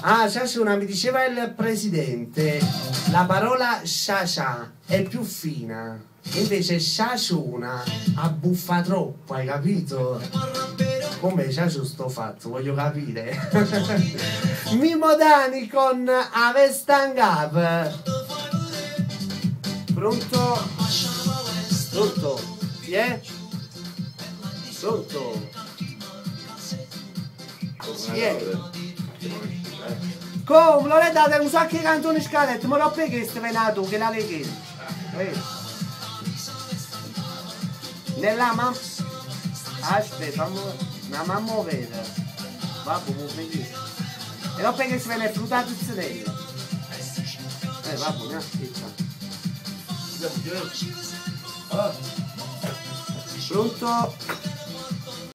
Ah, Sciasciona, mi diceva il presidente, la parola sciascià è più fina, invece sciasciona abbuffa troppo, hai capito? Come sciascio sto fatto, voglio capire. Mimmo Dani con 'A 'Ncap. Pronto? Pronto? Chi è? Pronto? Chi è? Come? L'ho date un sacco di canzoni scalette, ma dopo che stai venato, che la che? Eh. Nella mamma... Aspetta, fammi... Una mamma vera. Vabbè, mu vedi. E dopo che si viene fruttato il sedere. Vabbè, ne aspetta. Pronto?